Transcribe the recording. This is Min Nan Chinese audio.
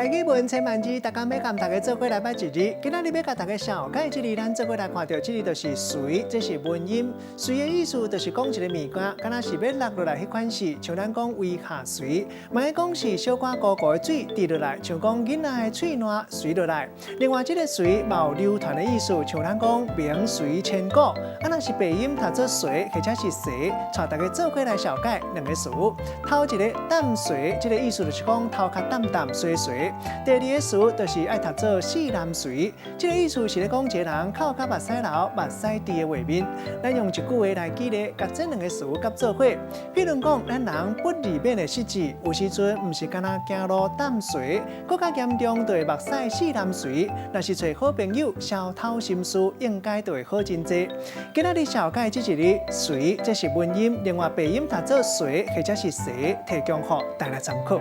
台語文千萬字，逐工欲共大家做伙來捌一字。今仔日欲共大家紹介這字，咱做伙來看著這字就是隨，這是文音。隨的意思就是講一个物件，敢若是欲落落來彼款式，像咱講微下垂，嘛會講是小可糊糊的水滴落來，像講囡仔的喙瀾垂落來。另外，這个隨嘛有流傳的意思，像咱講名垂千古。啊，若是白音讀做隨或者是隨，帶大家做伙來紹介兩個詞。頭一个淡垂，這个意思就是講頭殼淡淡垂垂。第二個詞就是愛讀做四南垂，這个意思是咧講一个人哭甲目屎流、目屎滴的畫面。咱用一句話來舉例，共這兩个詞佮做伙。譬如講，咱人不離免的失志，有時陣毋是干焦行路淡垂，閣較嚴重就會目屎四南垂。若是揣好朋友消透心事，應該就會好真濟。今仔日紹介這一字隨，這是文音，另外白音讀做隨或者是隨，提供予大家參考。